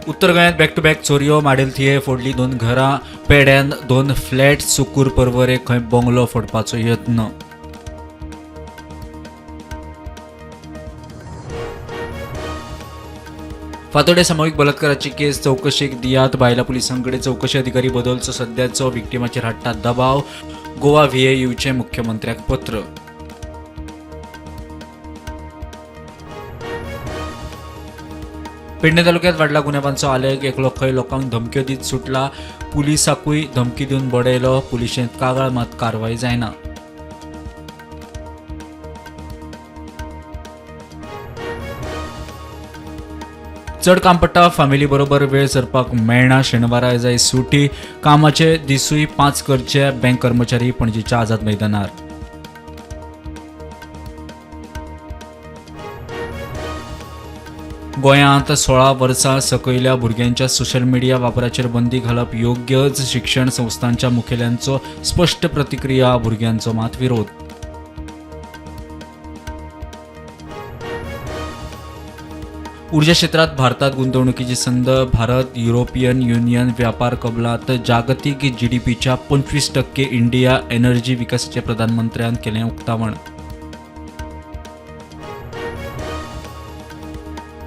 उत्तर गोंयांत back two back चोरयो. माडेल थिये फोडली 2 घरां, पेड्यान 2 फ्लॅट, सुकूर पर्वरे खंय बंगलो फोडपाचो यत्न. फातोर्डे सामुहीक बलात्काराची केस चवकशेक दियात. बायला पुलिसांकडे चवकशी अधिकारी बदलचो. सध्याचो विक्टिमाचेर हाडटा दबाव. गोवा व्हीएयूचे मुख्यमंत्र्याक पत्र. पेडणे तालुक्यात वाडला गुन्यांवांचो आलेख. एकलो खंय लोकांक धमक्यो दीत सुटला. पुलिसाकूय धमकी दिवन बडयलो. पुलिशेंत कागाळ मात कारवाय जायना. चड काम पडटा, फामिली बरोबर वेळ सरपाक मेळना. शेनवारा जाय सुटी. कामाचे दिसूय 5 करचे. बँक कर्मचारी पणजीच्या आझाद मैदानार. गोंयांत 16 वर्सां सकयल्या भुरग्यांच्या सोशल मिडिया वापराचेर बंदी घालप योग्यच. शिक्षण संस्थांच्या मुखेल्यांचो स्पश्ट प्रतिक्रिया. भुरग्यांचो मात विरोध. ऊर्जा क्षेत्रात भारतात गुंतवणुकीची संद. भारत युरोपियन युनियन व्यापार कबलात जागतिक जीडीपीच्या 25%. इंडिया एनर्जी विकासाचे प्रधानमंत्र्यान केलें उक्तावण.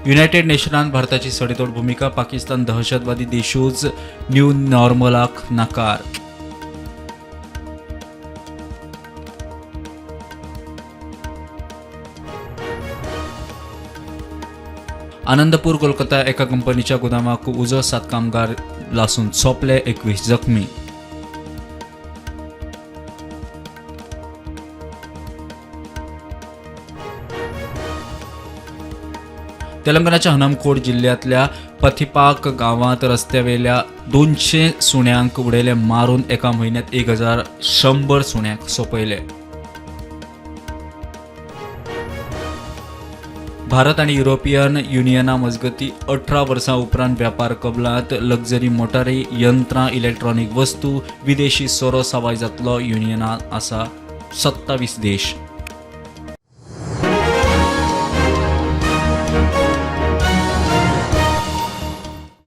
युनायटेड नेशनान भारताची सडेतोड भूमिका. पाकिस्तान दहशतवादी देशूच, न्यू नॉर्मलाक नकार. आनंदपूर कोलकाता एका कंपनीच्या गोदामाक उजो. 7 कामगार लासून सोंपले, 21 जखमी. तेलंगणाच्या हनमकोड जिल्ह्यांतल्या पथिपाक गांवांत रस्त्यावेल्या 200 सुण्यांक उडयले मारून. एका म्हयन्यात 1100 सुण्यांक सोंपयले. भारत आनी युरोपियन युनियना मजगती 18 वर्सां उपरांत व्यापार कबलात. लक्झरी मोटारी, यंत्रां, इलेक्ट्रॉनिक वस्तू, विदेशी सोरो सवाय जातलो. युनियनात आसा 27 देश.